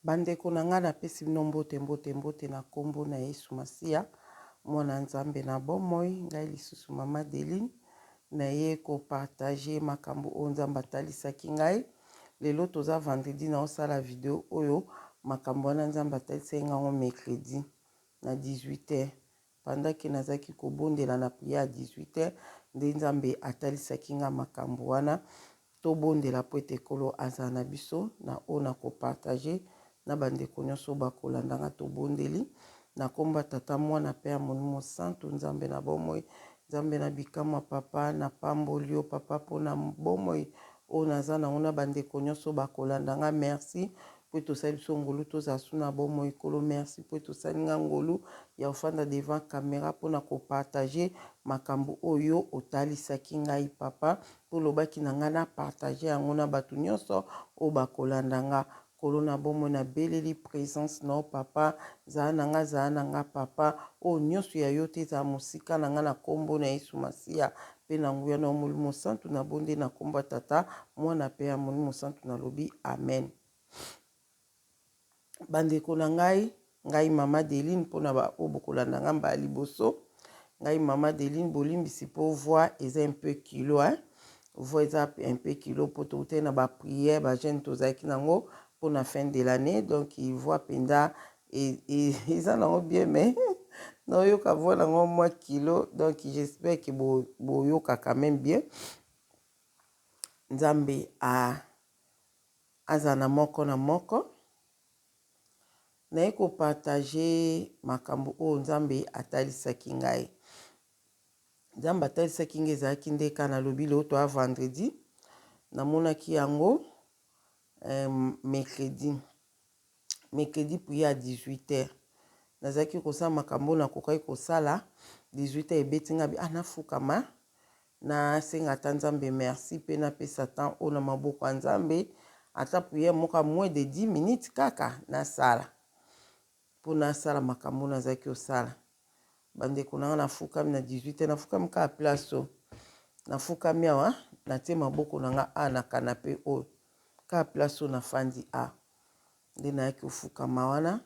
Bandeko na ngai napesi bino mbote mbote mbote na kombo na Yesu Masiya mwana Nzambe na bomoi ngai lisusu mama Adeline naye ko partager makambo oyo Nzambe atalisaki ngai lelo toza vendredi naosala video oyo makambo wana Nzambe atalisaki ngai yango mercredi na 18 heures Pendant que nazalaki kobondela na prière ya 18 heures nde Nzambe atalisaki nga makambo wana. Tobondela mpo ete Nkolo azala na biso na oyo nako partager na ba ndeko nionso oyo bakolanda nga. Tobondeli na kombo ya Tata, Mwana mpe ya Molimo Santu. Nzambe na bomoi, Nzambe na bikamwa, Papa napamboli yo Papa mpo na bomoi oyo naza na yango na ba ndeko nionso oyo bakolanda nga. Merci Po ete osali biso ngolu tozala su na bomoi Nkolo merci po ete osali nga ngolu ya kofanda devant camera pona ko partager makambo oyo otalisaki ngai papa po olobaki na ngai na partager yango na batu nionso oyo bakolanda nga Nkolo na bomoi na beleli presence na yo papa zala na nga zala na nga papa oyo nionso ya yo te ezala mosika na nga na kombo na Yesu Masiya pe na nguya na yo Molimo Santu na bondeli na kombo ya Tata Mwana pe ya Molimo Santu nalobi amen. Bandeko na ngai, ngai mama Adeline pona ba oyo bokolanda ngai mbala liboso, ngai mama Adeline bolimbisi po voix eza un peu kilo hein, voix eza un peu kilo po towutaki na ba prière ba jeune tozalaki nango pona fin de l'annee donc voix penza eza nango bien mais naoyoka voix nango mwa kilo donc j'espère que boyoka quand même bien. Nzambe a azala na moko na moko. Naye ko partager makambo oyo Nzambe atalisaki ngai. Nzambe atalisaki ngai ezalaki nde kaka nalobi lelo toa vendredi, namonaki yango eh, mercredi. Mercredi prière ya 18 heures. Nazalaki kosala makambo oyo nakokaki kosala, 18 heures ebeti ngai, ah nafukama Nasenga ata Nzambe merci pe napesa temps oyo na maboko ya Nzambe ata prière moko ya moins de 10 minutes kaka nasala po nasala makambo oyo nazalaki kosala. Ba ndeko na nga nafukami na 18 heures nafukami kaka place oyo nafukami awa natie maboko na nga awa na canape oyo kaka place oyo nafandi awa nde nayaki kofukama wana.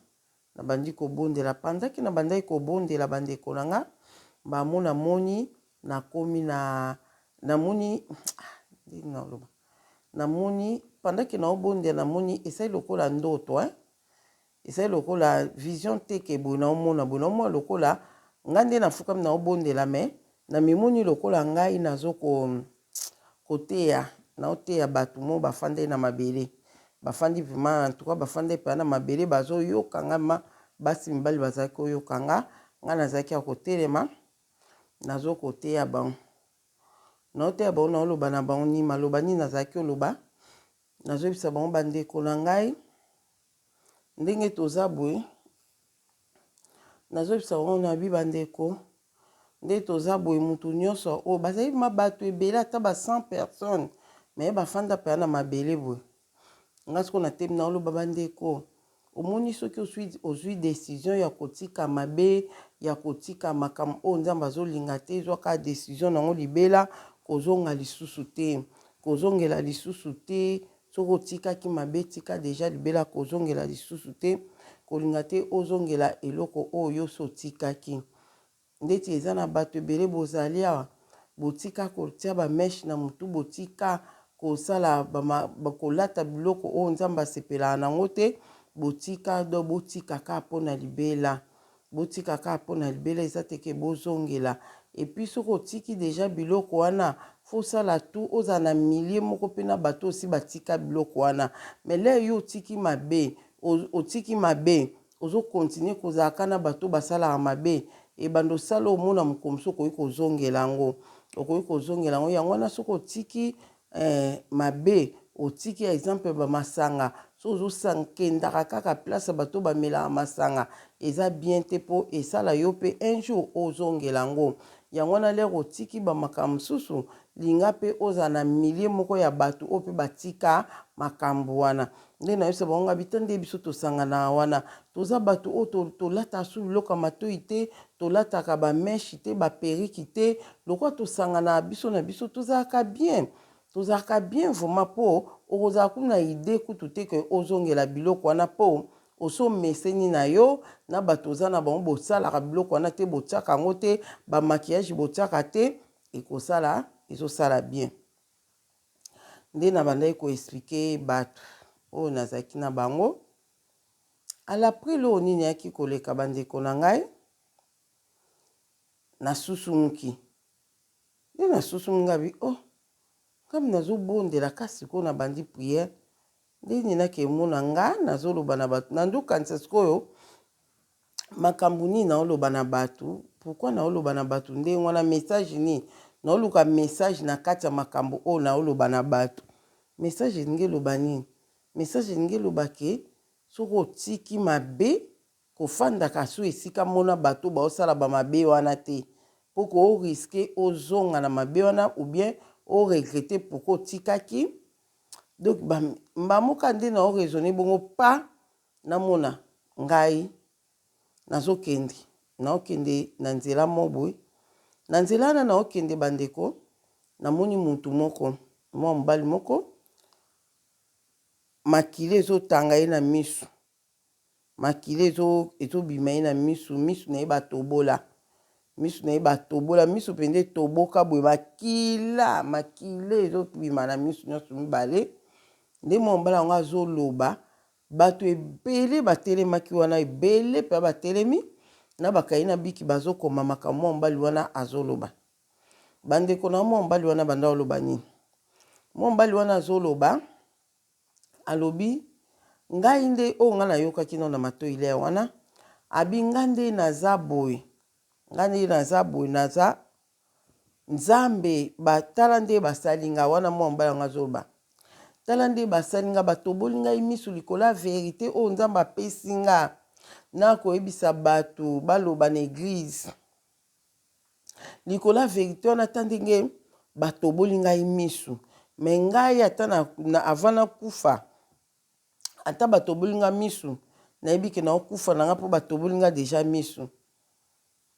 Nabandi kobondela pendant que nabandaki kobondela ba ndeko na nga bamo namoni nakomi na namoni ah ndenge naloba namoni pendant que naobondela namoni esali lokola ndoto hein esali lokola vision te ke boye naomona boye naomona lokola nga nde nafukami naobondela mais namimoni lokola ngai nazo ko koteya naoteya batu moko bafandaki na mabele bafandi vraiment en tout cas bafandaki penza na mabele bazoyoka nga ma basi mibali bazalaki koyoka nga nga nazalaki ya kotelema nazo koteya bango naoteya bango naoloba na bango nini maloba nini nazalaki koloba nazoyebisa bango bandeko na ngai ndenge toza boye Nazoyebisa bango na bi bandeko nde toza boye mutu nyonso oyo bazali ma bato ebele ata ba 100 personnes mais bafanda mpenza na mabele boye nga sikoyo na temi naoloba bandeko omoni soki osui ozui decision ya kotika mabe ya kotika makambo oyo nzambe azolinga te zwa kaka decision nango libela kozonga lisusu te kozongela lisusu te Soki otikaki mabe tika dejà libela kozongela lisusu te kolinga te ozongela eloko oyo yo osi otikaki ndeti eza na batu ebele bozali awa botika kotia ba meche na mutu botika kosala ba kolata biloko oyo nzambe asepelaka nango te botika donc botika kaka pona libela. Botika kaka pona libela eza te ke bozongela et puis soki otiki dejà biloko wana faut osala tout ozala na milieu moko pe na batu oyo osi batika biloko wana mais l'heure yo otiki mabe otiki mabe ozo continuer kozala kaka na batu oyo basalaka mabe ebanda osala omona mokolo mosusu okoki kozongela yango okoki kozongela yango yango wana soki otiki Eh mabe otiki exemple ba masanga soki ozo kendaka kaka place ya bato ba melaka masanga eza bien te po esala yo pe un jour ozongela yango yango wana lere otiki ba makambo mosusu linga pe ozala na milieu moko ya bato oyo pe batika makambo wana nde nayebisa bango nga bita nde biso tosanganaka wana toza bato oyo tolataka su biloko ya matoi te tolataka ba meche te ba perruque te lokola tosanganaka biso na biso tozalaka bien tozalaka bien vraiment po okozala kutu na idee kutu te ke ozongela biloko wana mpo osi omeseni na yo na bato oza na bango, bosalaka biloko wana te, botiaka yango te, ba maquillage botiaka te, ekosala ezosala bien. Nde nabandaki ko expliquer bato oyo nazalaki na bango. À l'après oyo nini eyaki koleka, bandeko na ngai, nasusumuki. Nde nasusumuki, ngabi oh, ngabi nazobondela kasi sikoyo nabandi prière. Nde nini nakemona nga nazoloba na bato, nandokanisa sikoyo makambo nini naoloba na bato, pourquoi naoloba na bato ndenge wana, message nini naoluka, message na kati ya makambo oyo naoloba na bato. Message elingi eloba nini? Message elingi eloba ke soki otiki mabe, kofandaka so esika mona bato baosala bamabe wana te, mpo korisquer ozonga na mabe wana ou bien oregretter pourquoi otikaki. Donc mbamoka nde na oraisonner bongo pa namona ngai nazokende, naokende na nzela mo boye. Na nzela wana naokende, bandeko, namoni mutu moko, mwa mobali moko, makila ezotanga ye na misu, makila ezobima ye na misu. Misu na ye batobola, misu na ye batobola, misu mpenza etoboka boye, makila, makila ezobima na misu nyonso mibale. Nde mwa mobali yango azoloba, bato ebele batelemaki wana, ebele mpe batelemi na bakai na biki, bazokoma makambo mwa mobali wana azoloba. Bandeko na, mwa mobali wana banda oloba nini? Mwa mobali wana azoloba, alobi: ngai nde oyo ngai nayokaki nano na matoi lere wana, abi ngai nde naza boye, ngai nde naza boye, naza Nzambe, batala nde basali nga wana. Mwa mobali yango azoloba: tala nde basali nga, batoboli ngai miso likolo ya vérité oyo Nzambe apesi nga na koyebisa bato, baloba na église. Likolo ya vérité wana, ata ndenge batoboli ngai miso, mais ngai ata na avant nakufa, ata batoboli nga miso, nayebi ke naokufa na nga mpo batoboli nga déjà miso,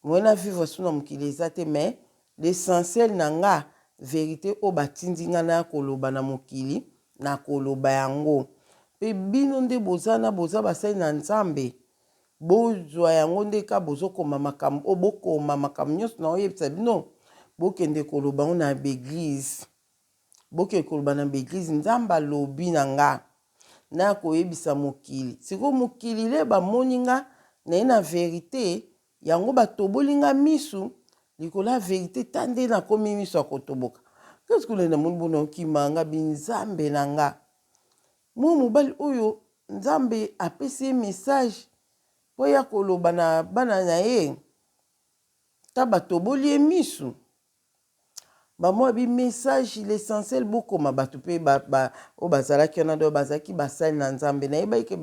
moyen na vivre so na mokili eza te. Mais l'essentiel na nga, vérité oyo batindi nga na koloba na mokili, na koloba yango. Mpe bino nde boza na boza basali na Nzambe, bozwa yango nde ka bozokoma makambo oyo, bokoma makambo nyonso na oyebisa bino, bokende koloba yango na baéglise, bokende koloba na baéglise. Nzambe alobi na nga na koyebisa mokili. Sikoyo mokili le bamoni nga naye na vérité yango, batoboli nga misu likolo ya vérité. Ta nde nakomi miso ya kotoboka, kasi namoni bona okima nga binzambe na nga. Mwa mobali oyo, Nzambe apesi ye message mpo ya koloba na bana na ye, ta batoboli ye misu. Bamwa bi message, l'essentiel bokoma. Bato mpe oyo bazalaki wana do bazalaki basali na Nzambe, nayebaki ke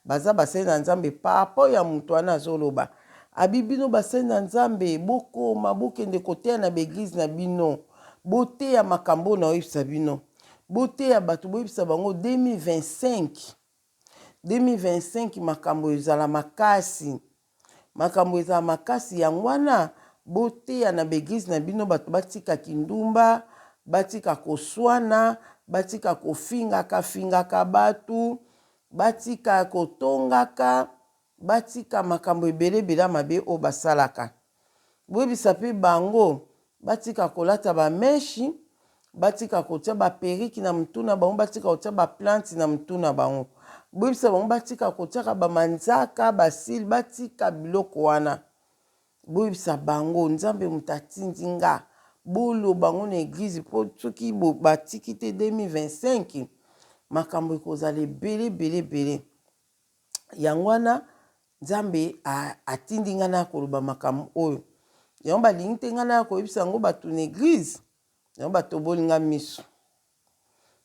baza basali na Nzambe par rapport ya moto wana azoloba. Abi bino basali na Nzambe, bokoma, bokende koteya na baéglise na bino, boteya makambo oyo naoyebisa bino, boteya bato, boyebisa bango 2025, 2025 makambo ezala makasi, makambo ezala makasi. Yango wana boteya na baéglise na bino, bato batika kindumba, batika koswana, batika kofingaka fingaka bato, batika kotongaka, batika makambo ebele ebele ya mabe oyo basalaka. Boyebisa mpe bango batika kolata bamèches, batika kotia baperruque na mutu na bango, batika kotia baplante na mutu na bango. Boyebisa bango batika kotiaka bamanzaka, bacils, batika biloko wana. Boyebisa bango Nzambe moto atindi nga boloba bango na église, mpo soki batiki te, 2025 makambo ekozala ebele ebele ebele. Yango wana Nzambe atindi ngai na koloba makambo oyo. Yango balingi te ngai na koyebisa yango bato na église. Yango batoboli nga miso,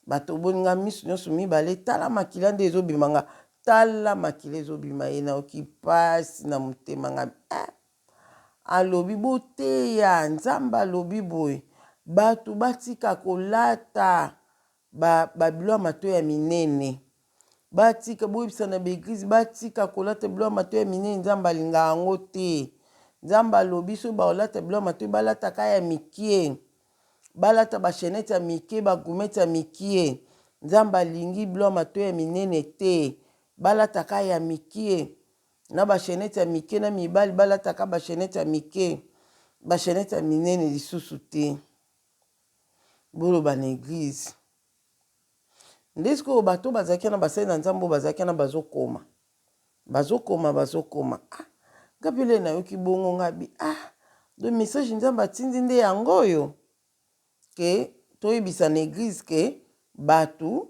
batoboli nga miso nyonso mibale. Tala makila nde ezobima nga, tala makila ezobima ye. Nayoki mpasi na motema nga eh. Alobi boteya, Nzambe alobi boye, bato batika kolata babilo ya matoi ya minene, batika. Boyebisa na baéglise batika kolata bilo ya matoi ya minene, Nzambe alingaka yango te. Nzambe alobi soki bakolata bilo ya matoi, balataka ya mike, balata bachaînettes ya mike, bagourmettes ya mike. Nzambe alingi bilo ya matoyi ya minene te. Balataka ya mikie. Na ba chainette ya mike na mibali balataka ba chainette ya mike. Ba chainette ya minene lisusu te. Boloba na eglise. Nde sikoyo bato bazalaki wana basali na Nzambe oyo bazalaki wana bazokoma. Bazokoma bazokoma. Ah, nga pe le nayoki bongo nga bi ah, donc message Nzambe atindi nde yango oyo ke toyebisa na eglise ke bato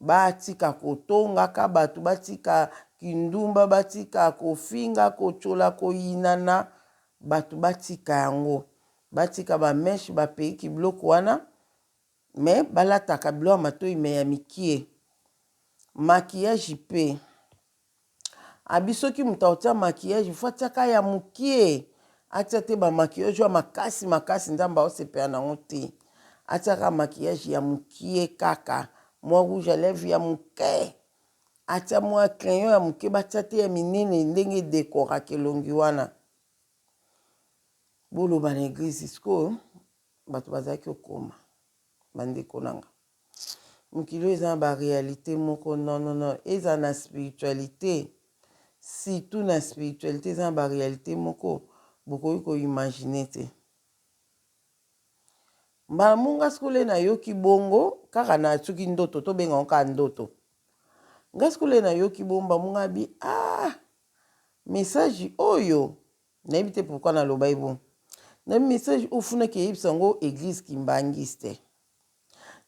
batika kotongaka bato, batika kindumba, batika kofinga, kotyola, koyinana, bato batika yango, batika ba meche, ba perruque, biloko wana. Mais balataka biloko ya matoyi mais ya mikie. Maquillage pe abi soki moto akotia maquillage il faut atiaka ya mukie, atia te ba maquillage ya makasi makasi nzambe aosepela nango te. Atiaka maquillage ya mukie kaka, mwa rouge à lèvres ya muke, atia mwa crayon ya muke, batia te ya minene ndenge edecoraka elongi wana. Boloba na eglise sikoyo Bato bazalaki kokoma ba ndeko na nga. Mokili oyo eza na ba realite moko non non non ezala na spiritualite surtout na spiritualite eza na ba realite moko bokoki ko imaginer te. Mbala moko nga sikoyo le nayoki bongo kaka na soki ndoto tobenga yango kaka ndoto. Nga sikoyo le nayoki bongo mbala moko nga bi ah message oyo Nayebi te pourquoi nalobaki bongo. Na message oyo funa keyebisa yango eglise kimbanguiste.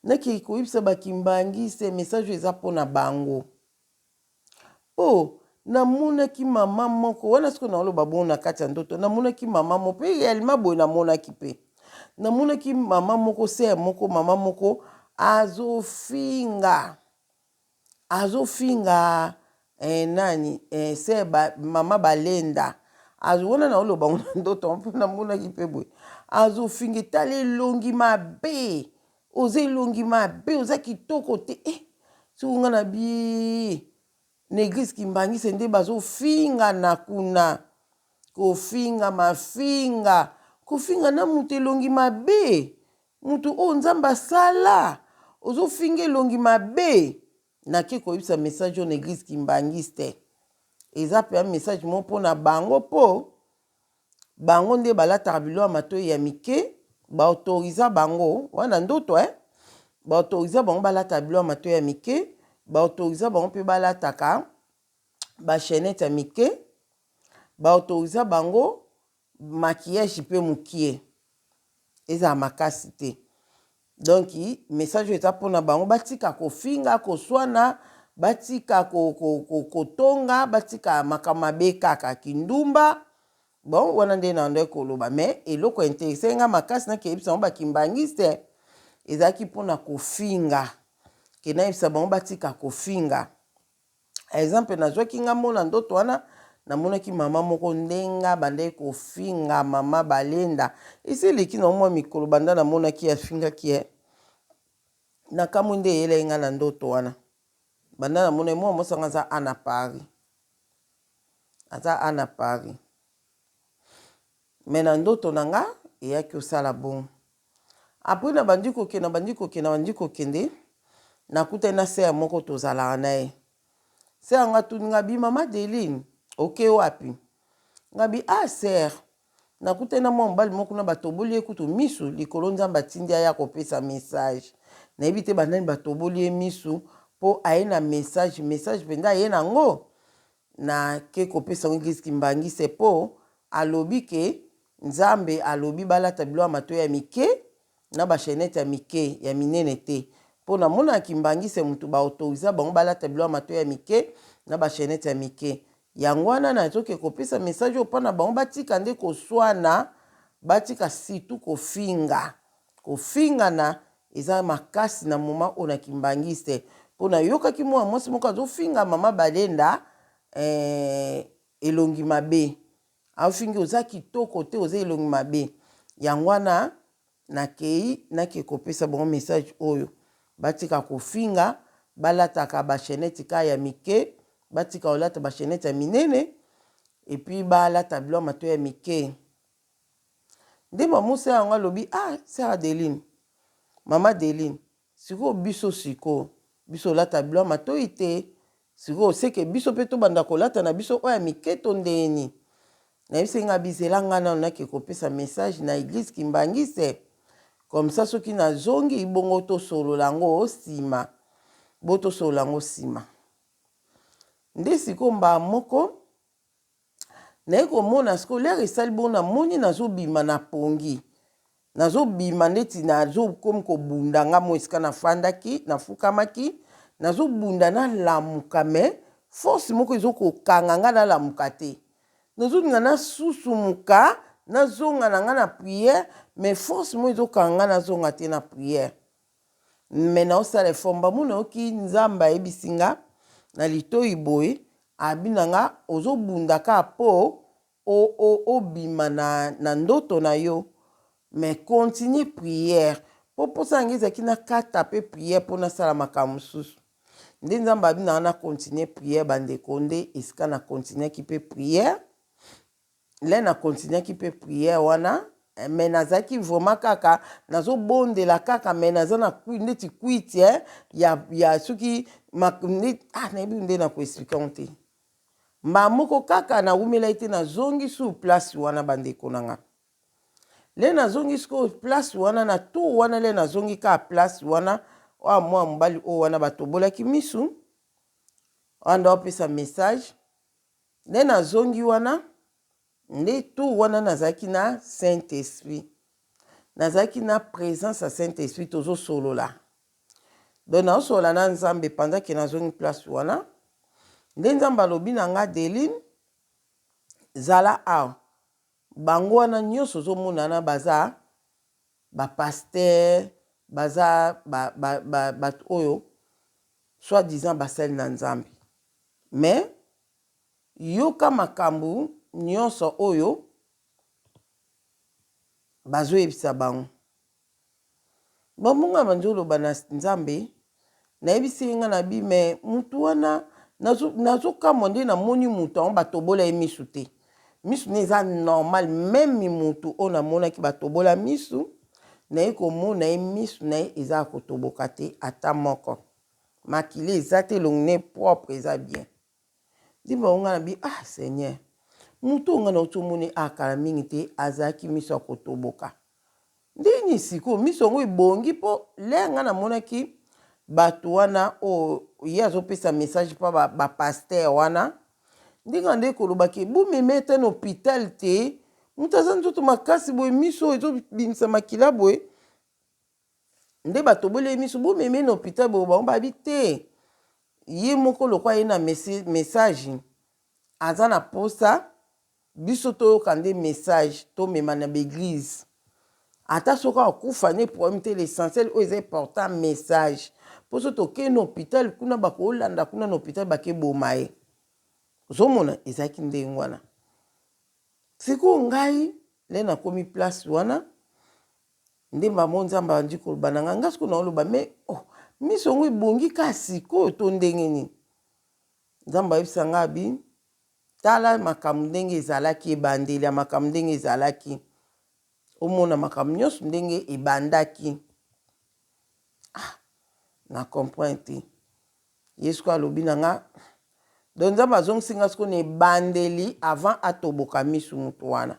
Nakei koyebisa ba kimbanguiste message oyo eza pona bango. Po namonaki mama moko wana sikoyo naoloba bongo na kati ya ndoto namonaki mama moko pe reellement boye namonaki pe namonaki mama moko sœur moko mama moko azofinga Azo finga eh, nani eh, sœur ba, mama Balenda azo wana na oloba ngo na ndoto mpo namonaki mpe boye azo finga etali elongi mabe oza elongi mabe oza kitoko te eh, soki nga na bi na eglise kimbangise nde bazofingana kuna kofinga mafinga kofinga na moto elongi mabe Mutu oyo nzambe asala ozo finga elongi mabe nake koyebisa message oyo na eglise kimbanguiste eza pea message moko pona bango po bango nde balataka biloko ya matoyi ya mike ba autorisa bango wana ndoto eh ba autorisa bango balataka biloko ya matoyi ya mike ba autorisa bango pe balataka ba chainette ya mike ba autorisa bango Maquillage pe mukie ezala makasi te donc message oyo eza pona bango batika kofinga koswana batika kotonga batika makambo mabe kaka kindumba bon wana nde nandaki koloba mais eloko interesse nga makasi nakeyebisa bango ba kimbanguiste ezalaki pona kofinga ke nayebisa bango batika kofinga. Exemple nazwaki nga mona ndoto wana namonaki mama moko ndenge abandaki kofinga mama Balenda esi eleki na mwa mikolo banda namonaki ye afingaki ye nakamwi nde eyelaki nga na ndoto wana banda namonaki mwana mwasi yango aza ana Paris aza ana Paris mais na ndoto na nga eyaki osala bongo Après na bandi kokende na bandi kokende na bandi kokende nakutani na sœur moko tozalaka na ye sœur yango atuni nga bi mama Adeline oke wapi nga bi ah sœur nakutani na mwa mobali moko kuna batoboli ye kutu misu likolo nzambe atindi aya kopesa message nayebi te banani batoboli ye misu mpo aye na message message mpenza aye na yango nake kopesa yango eglise kimbangiste mpo alobi ke Nzambe alobi balata biloko ya matoyi ya mike na ba chainette ya mike ya minene te po na monaka kimbanguiste mutu ba autorisa bango balata biloko ya matoyi ya mike na ba chainette ya mike yango wana nazo ke kopesa message oyo pana bango batika nde koswana batika surtout kofinga kofingana eza makasi na moment oyo na kimbanguiste po nayokaki mwana mwasi moko azofinga mama Balenda eh, elongi mabe Afingi oza kitoko te oza elongi mabe yango wana nakeyi nake kopesa bango message oyo batika kofinga balataka ba chainette ka ya mike batika kolata ba chainette ya minene et puis balata biloko ya matoyi ya mike nde mamu sœur yango alobi ah sœur Adeline mama Adeline sikoyo biso sikoyo. Biso olata bilo ya matoyi te. Sikoyo seke biso pe tobanda kolata na biso oyo ya mike to ndenge nini? Nayebisi nga bizela nga nanu nake kopesa message na eglise kimbanguiste comme ça soki nazongi bongo tosolola yango sima. Bo tosolola yango sima. Nde sikoyo mbala moko naye komona sikoyo lere esali bongo namoni nazobima na pongi nazobima ndeti nazokomi kobunda nga mo esika nafandaki nafukamaki nazobunda nalamuka me force moko ezokokanga nga nalamuka te nazolinga nasusumuka nazonga na nga na prière mais force moko ezokanga nga nazonga te na prière Mais naosala effort mbamu nayoki nzambe ayebisi nga na litoyi boye abi na nga ozobunda kaka po obima na, na ndoto na yo mais continue prière po mposa na nga ezalaki nakata pe prière po nasala makambo mosusu nde nzambe abi na nga na continue prière bandeko nde esika na continuaki pe prière Là na continuaki pe prière wana eh, mais nazalaki vraiment kaka nazobondela kaka mais naza na neti kwiti eh, ya, ya soki ah, nayebi nde na koexplike yango te mbala moko kaka nawumelaki te nazongi sur place wana bandeko na nga le nazongi sikoyo place wana na tour wana le nazongi kaka place wana oyo mwa mobali oyo wana batobolaki misu wana nde apesa message Nde nazongi wana, nde tour wana nazalaki na Saint Esprit. Nazalaki na presence ya Saint Esprit, tozosolola. Donc nazosolola na Nzambe pendant que nazongi place wana. Nde Nzambe alobi na nga, Adeline, zala awa. Bango wana nyonso ozomona wana baza ba pasteurs, baza ba, ba, ba, bato oyo soit disant basali na Nzambe. Mais yoka makambu nionso oyo bazoyebisa bango. Bon bongo abandi oloba na Nzambe, nayebisi ye nga na bi mais mutu wana nazokamwa nde namoni mutu yango batobola ye misu te. Misu ne eza normal meme mutu oyo namonaki batobola misu, naye komona ye misu na ye eza ya kotoboka te ata moko. Makila eza te elongi ne propre eza bien. Nde bango nga na bi ah seigneur mutu oyo nga nauti omona ye ah kala mingi te azalaki miso ya kotoboka nde nini sikoyo miso yango ebongi mpo lere nga namonaki bato wana oyo ye azopesa message mpa ba pasteur wana ndenge ande koloba ke bomema ye ata na hôpital te moto aza nzoto makasi boye miso oyo ezobimisa makila boye nde batoboli ye miso bomeme na hôpital boye bango babi te ye moko lokwa ye na message aza na posa biso toyoka nde message tomema na baeglise ata soki akufa nde problème te l'essentiel oyo eza important message mpo so tokei na hôpital kuna bakolanda kuna na hôpital bakeboma ye ozomona ezalaki ndenge wana sikoyo ngai nde nakomi place wana Nde mbamo Nzambe abandi koloba na nga, nga sikoyo naoloba mais oh, miso yango ebongi kaka sikoyo to ndenge nini? Nzambe ayebisa nga abi, tala makambo ndenge ezalaki, ebandeli ya makambo ndenge ezalaki, omona makambo nyonso ndenge ebandaki. Ah, na comprendre te. Ye sikoyo alobi na nga, donc Nzambe azongisi nga sikoyo na ebandeli avant atoboka misu moto wana.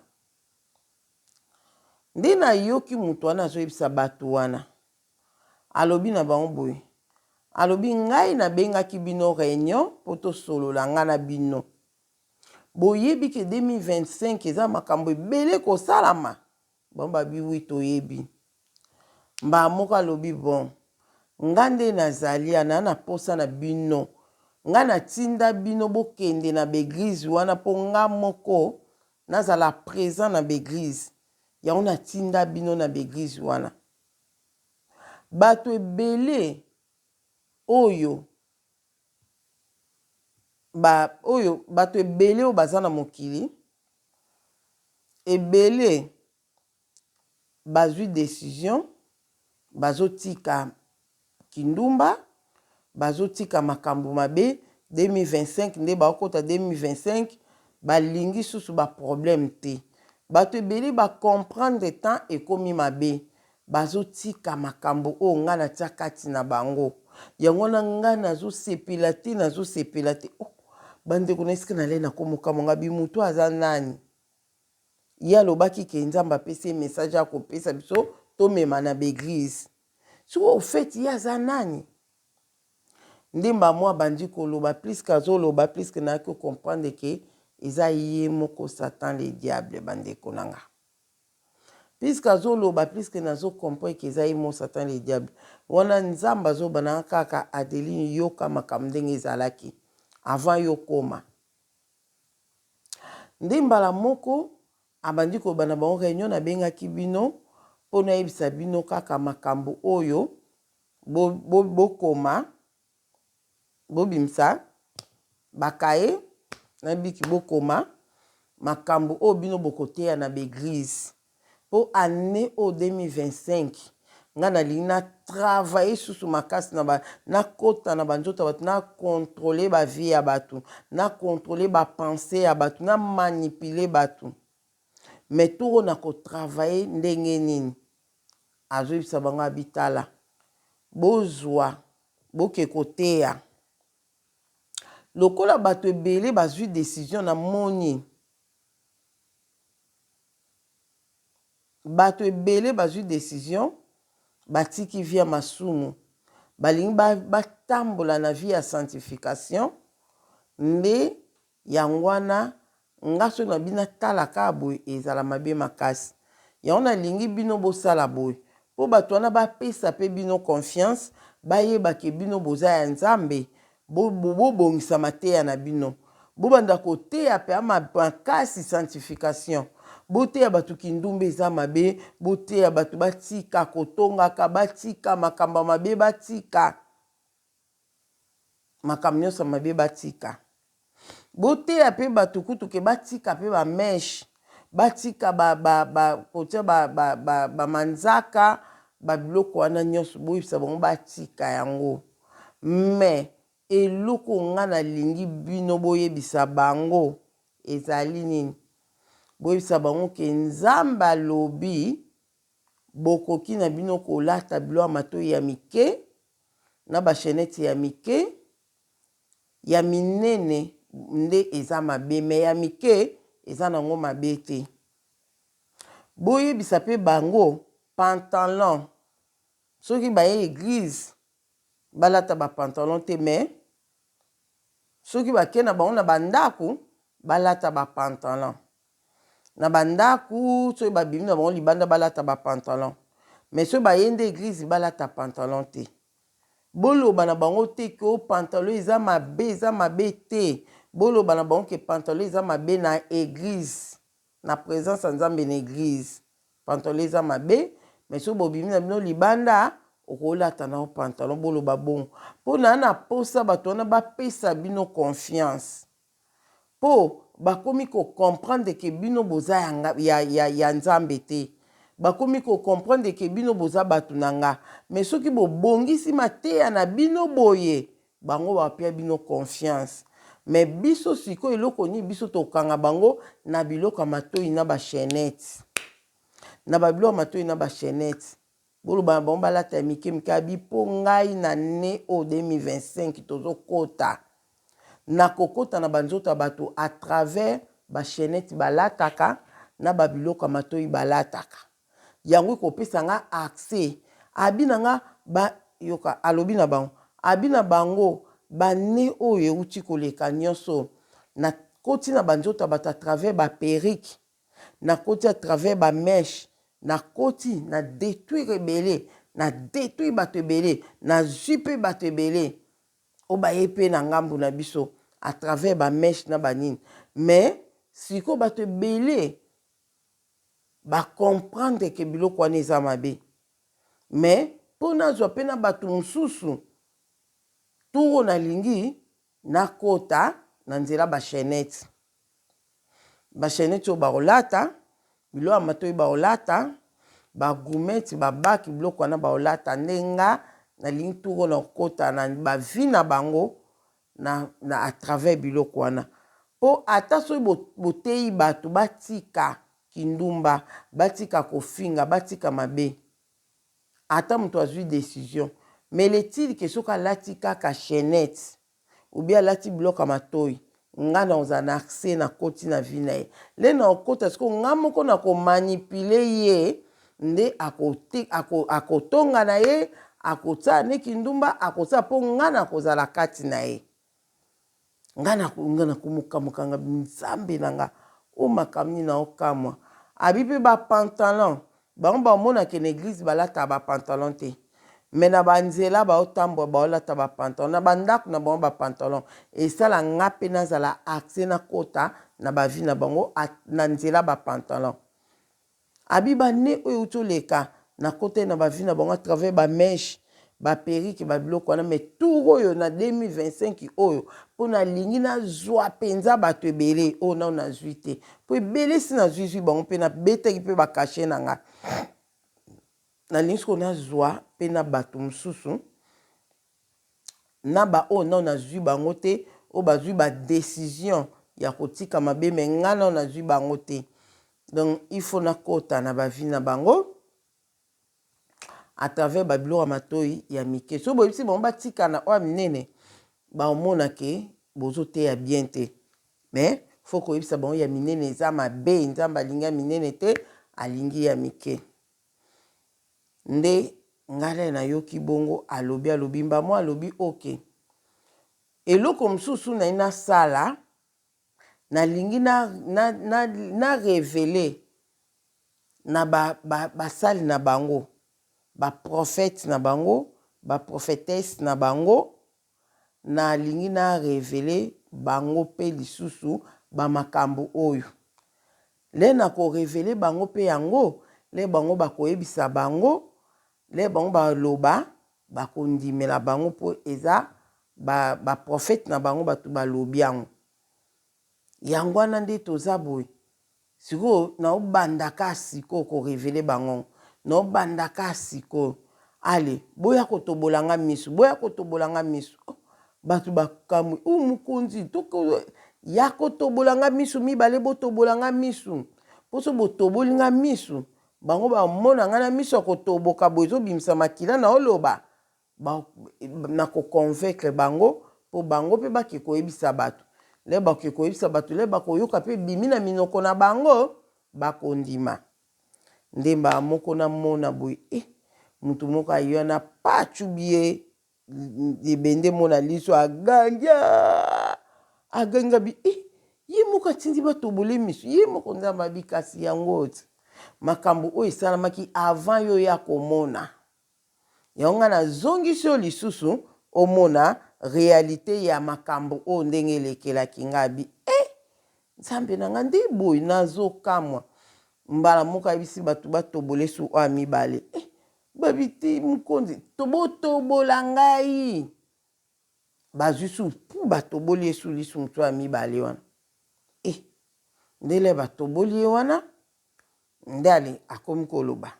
Nde nayoki moto wana azoyebisa bato wana, alobi na bango boye, alobi ngai nabengaki bino reunion mpo tosolola ngai na bino. Boyebi ke 2025 eza makambo ebele kosalama? Bango babi oui toyebi. Mbala moko alobi bon, nga nde nazali awa, naa na posa na bino, nga natinda bino bokende na ba eglise wana mpo nga moko nazala present na ba eglise yango na tinda bino na ba eglise wana batu ebele oyo ba oyo batu ebele oyo baza na mokili ebele bazui decision bazo tika kindumba bazo tika makambu mabe 2025 nde bao kota 2025 balingi susu ba problème te batu ebele ba comprendre temps ekomi mabe bazo tika makambu oyo nga na tia kati na bango. Yango wana nga nazosepela te, nazosepela te. Oh, bandeko na esika nalai nakomokamwa nga bi moto aza nani? Ye alobaki ke Nzambe apesi ye message ya kopesa biso tomema na baeglise. Sikoyo au fait ye aza nani? Nde mamu abandi koloba, plus que azoloba plus que nayaki ko comprendre que eza ye moko Satan le diable bandeko na nga. Plus que azoloba plus que nazo comprendre que eza ye moko Satan le diable. Wana Nzambe azoloba na nga kaka Adeline yoka makambo ndenge ezalaki avant yo okoma. Nde mbala moko abandi koloba na bango reunion nabengaki bino po nayebisa bino kaka makambo oyo bo, bo, bokoma, bobimisa ba cahier na biki bokoma makambo oyo bino bokoteya na ba eglise po annee oyo 2025 nga nalingi na travailler susu makasi na ba nakota na ba nzoto ya bato na controler ba vie ya bato na controler ba pensee ya bato na manipuler bato mais tour oyo nako travailler ndenge nini? Azoyebisa bango abi tala bozua boke koteya lokola batu ebele bazui decision na moni batu ebele bazui decision batiki vie ya masumu balingi batambola na vie ya sanctification nde Yango wana nga soki na bino natala kaka boye ezala mabe makasi. Yango nalingi bino bosala boye po batu wana bapesa pe bino confiance bayeba ke bino boza ya Nzambe bobongisa mateya na bino bobanda koteya pe makasi sanctification boteya batu kindumba eza mabe boteya batu batika kotongaka batika makambo ya mabe batika Makambo nionso ya mabe batika. Boteya pe batu kutu ke batika pe ba meche, batika ba ba ba kotia ba ba ba ba manzaka, ba biloko wana nionso boyebisa bango batika yango. Mais eloko nga nalingi bino boyebisa bango ezali nini? Boyebisa bango ke Nzambe alobi bokoki na bino kolata biloko ya matoyi ya mike na ba chainette ya mike, ya minene nde eza mabe mais ya mike eza nango mabe te. Boyebisa pe bango pantalon soki baye eglise balata ba pantalon te mais soki bake na bango na ba ndaku balata ba pantalon. Na ba ndaku soki ba bimi na bango libanda balata ba pantalon mais soki baye nde eglise balata pantalon te. Boloba na bango te que oh pantalon eza mabe eza mabe te boloba na bango que pantalon eza mabe na eglise na presence ya nzambe na eglise pantalon eza mabe mais soki bobimi na bino libanda okolata na yo pantalon boloba bongo po na na posa bato wana bapesa bino confiance. Po bakomi ko comprendre que bino boza ya nga ya ya ya nzambe te bakomi ko comprendre que bino boza batu na nga mais soki bo bongisi mateya na bino boye bango ba pia bino confiance mais biso sikoyo eloko nini biso tokanga bango na biloko ya matoyi na ba chainette na ba biloko ya matoyi na ba chainette Boloba na bango balata ya mike mike abi po ngai na annee oyo 2025 tozo kota nakokota na ba nzoto ya batu à travers ba chainette balataka na ba biloko ya matoyi balataka yango ekopesa nga accès abi na nga ba yoka alobi na bango abi na bango ba annee oyo ewuti koleka nioso nakoti na ba nzoto ya batu à travers ba perruque Nakoti à travers ba mèches, nakoti na detruire ebele, na detruire bato ebele, nazui pe bato ebele oyo baye pe na ngambu na biso à travers ba mèches na ba nini. Mais sikoyo bato ebele ba comprendre que biloko wana eza mabe. Mais po nazua pe na bato mosusu, tour oyo nalingi nakota na nzela ba chainette. Ba chainette oyo bakolata, biloko ya matoyi bakolata, ba gourmette, ba bac, biloko wana bakolata nde nga nalingi tour oyo nakota na ba vie na bango na, na à travers biloko wana po ata soki boteyi batu batika kindumba, batika kofinga, batika mabe. Ata mutu azui decision Mais le-t-il que soki alati kaka chainette ou bien alati biloko ya matoyi, nga nakozala na accès, nakoti na vie na ye. Nde nakokota sikoyo, nga moko nako manipuler ye, nde akotonga na ye, akosala nde kindumba, akosala mpo nga nakozala kati na ye. Nga nakomokamokanga Nzambe na nga, oyo makambo nini naokamwa. Abi mpe ba pantalon, bango bamonaka na eglise balataka ba pantalon te, mais na banzela baotambola baolata ba pantalon, na bandako na bango ba pantalon. Esala nga mpe nazala accès, nakota na ba vie na bango na nzela ba pantalon. Abi bane oyo euti oleka, nakota na ba vie na bango à travers ba mèche, ba perruque, babiloko wana. Mais tour oyo na 2025 oyo, mpo nalingi nazwa mpenza bato ebele oyo nano nazwi te, mpo ebele si nazwizwi bango mpe nabetaki mpe ba cachet na nga. Nalingi sikoyo nazwa mpe na bato mosusu, na baoyo nano nazwi bango te, oyo bazwi ba décision ya kotika mabe, mais nga nano nazwi bango te. Donc il faut nakota na ba vie na bango à travers babiloko ya matoi ya mike. Soki boyebisi bango batika na oyo ya minene, baomona ke bozoteya bien te. Mais faut koyebisa bango ya minene eza mabe, Nzambe alingi ya minene te, alingi ya mike. Nde ngai nde nayoki bongo, alobi, alobi mbamo, alobi ok. Eloko mosusu naye nasala, nalingi na révéler na basali na bango, ba prophète na bango, ba prophétesse na bango. Nalingi na révéler bango mpe lisusu bamakambo oyo. Le nako révéler bango mpe yango, le bango bakoyebisa bango, le bango baloba, bakondimela bango, mpo eza ba prophète na bango bato balobi yango. Yango wana nde toza boye sikoyo, naobandaka sikoyo ko révéler bango, naobandaka sikoyo. Ale boya kotobola nga miso, boya kotobola nga miso. Oh, bato bakamwi u mokonzi ya kotobola nga miso mibale, botobola nga miso, mpo so botoboli nga miso, bango bamona nga na miso ya kotoboka boye, ezobimisa makila, na oloba na ko convaincre bango, mpo bango mpe bake koyebisa bato. Le bakoki koyebisa bato, le bakoyoka mpe bimi na minoko na bango, bakondima. Nde mbala moko namona boye e motu moko aye wana, pacubi ye ebende mo na liso, agangi, agangi, abi e ye moko atindi batobole miso ye moko. Nzambe abi kasi yango ti makambo oyo esalamaki avant yo ya komona yango, ngai nazongisi yo lisusu omona réalité ya makambo oyo ndenge elekelaki ngai. Abi e Nzambe na ngai, nde boye nazokamwa. Mbala moko ayebisi bato batobole su oyo ya mibale. Eh, babi te mokonzi, tobotobola ngai. Bazwi su pu batoboli ye su lisu motu ya mibale wana. E ndele batoboli ye wana, nde ale akomi koloba,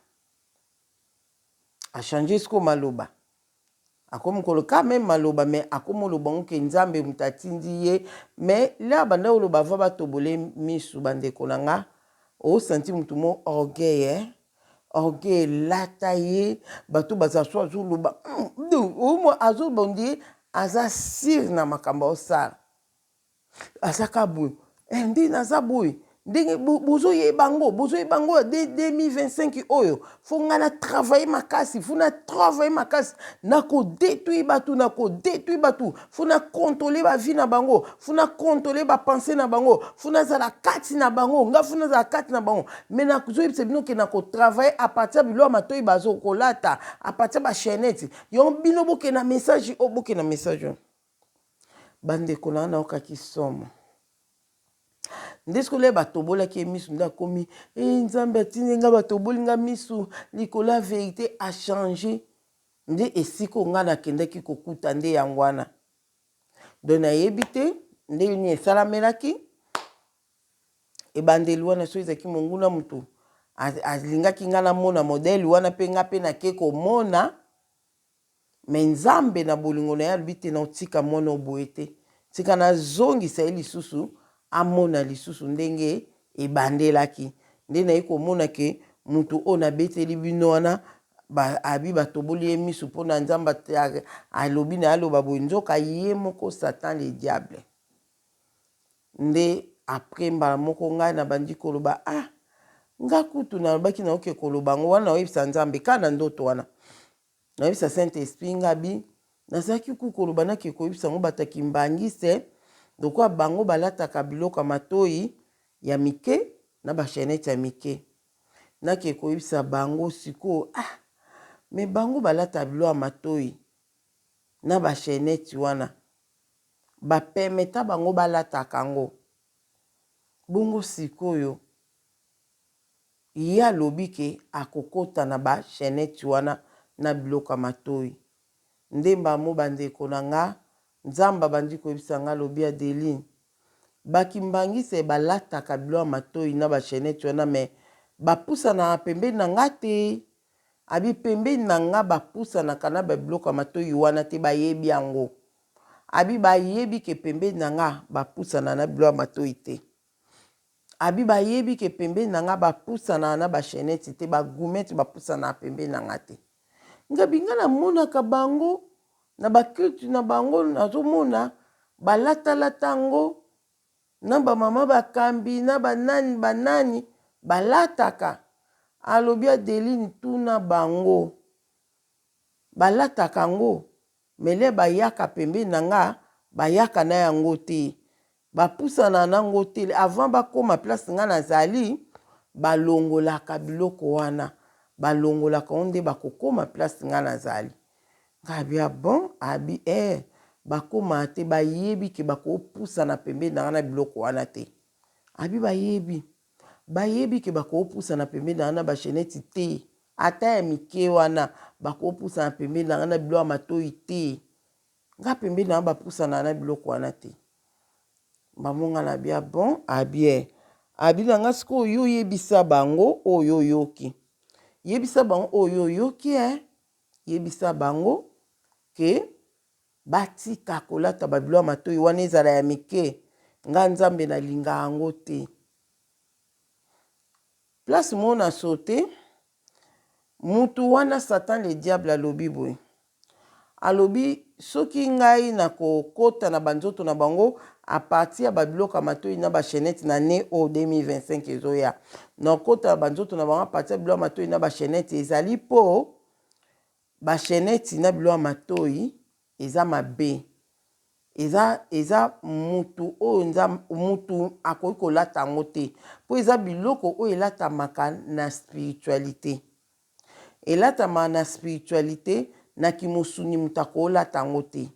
a changer sikoyo maloba, akomi koloba même maloba, mais akomi oloba ngo ke Nzambe moto atindi ye. Mais le abanda koloba ava batobole misu, bandeko na nga, osanti motu mo orgueil, eh? Orgueil elata ye. Bato baza so azoloba, azoloba ondie aza sûr na makambo aosala, azaka boye eh, nde naza boye, ndenge bozoyeba yango, bozoyeba yango ya 2025 oyo, faut ngai na travaille makasi, faut na travaille makasi, nako détruire bato, nako détruire bato, faut na contrôle ba vie na bango, faut na contrôle ba pensée na bango, faut nazala kati na bango, nga faut nazala kati na bango. Mais nazoyebisa bino ke nako travaille à partir ya biloko ya matoi bazokolata, à partir ya ba chaînette yango. Bino bokenda message oyo, bokenda message oyo. Bandeko na nga, naokaki somo. Nde soki olia batobolaki ye misu, nde akomi e Nzambe atindi nga, batoboli nga misu likolo ya vérité. A changer nde esika oyo ngai nakendaki kokuta nde yango wana. Donc nayebi te ndenge nini esalamelaki ebandeli wana. Soki ezalaki monguna motu alingaki ngai namona modèle wana, mpe ngai mpe nake komona. Mais Nzambe na bolingo na ye alobi te, naotika mwana oyo boye te, tika nazongisa ye lisusu, amona lisusu ndenge ebandelaki. Nde naye komona ke motu oyo nabeteli bino wana. Ba abi batoboli ye misu mpo na Nzambe alobi na ye aloba boye nzoka ye moko Satan le diable. Nde après mbala moko ngai nabandi koloba ah nga kutu nalobaki naoke koloba yango wana naoyebisa Nzambe kaka na ndoto wana nayebisa Saint Esprit nga bi nazalaki ku koloba nake koyebisa yango bato ya Kimbanguiste lokola bango balataka biloko ya matoyi ya mike na ba chainette ya mike. Nake koyebisa bango sikoyo ah mais bango balata bilo ya matoyi na ba chainette wana ba permetta bango balataka yango bongo sikoyo ye alobi ke akokota na ba chainette wana na biloko ya matoyi nde mbamo ba ndeko na nga Nzambe abandi koyebisa nga alobi Adeline Ba kimbanguiste balataka biloko ya matoyi na ba chainette wana mais ba pusanaka pembeni na nga te. Abi pembeni na nga ba pusanaka na ba biloko ya matoyi wana te bayebi yango. Abi bayebi ke pembeni na nga ba pusana na biloko ya matoyi te. Abi bayebi ke pembeni na nga ba pusanaka na ba chainette te, ba gourmette ba pusanaka pembeni na nga te. Ngabi nga na monaka bango na ba culte na bango nazo mona ba lata lata yango na ba mama bakambi na ba nani ba nani ba lataka. Alobi Adeline tuna bango ba lataka yango mais le bayaka pembeni na nga bayaka na yango te. Ba pusana na ngo te avant ba koma place nga na zali ba longolaka biloko wana ba longolaka ngo nde bako koma place nga na zali nga abi ah bon abi eh ba koma te ba yebi ke bako pusana pembeni na nga na biloko wana te abi ba yebi ba yebi ke bako pusana pembeni na nga na ba chainette te ata ya mike wana bako pusana pembeni na nga na biloko ya matoyi te Nga pembeni na nga ba pusana na biloko wana te. Bango nga na bia bon a bien. Abi na nga sikoyo yo yebisa bango oyo oyoki. Yebisa bango oyo oyoki eh. Yebisa bango ke batika kolata ba biloko ya matoyi wana ezala ya mike. Nga Nzambe na linga yango te. Place moko na saute mutu wana Satan le diable alobi boye. Alobi soki ngai na ko kota na ba nzoto na bango a partir ya ba biloko ya matoyi na ba chainette na annee oyo 2025 ezo ya na kota na ba nzoto na bango a partir ya biloko ya matoyi na ba chainette ezali po ba chainette na biloko ya matoyi eza mabe eza eza mutu oyo nzambe mutu akoki kolata yango te po eza biloko oyo elatamaka na spiritualite. Elatama na spiritualite na kimosuni moto akolata yango te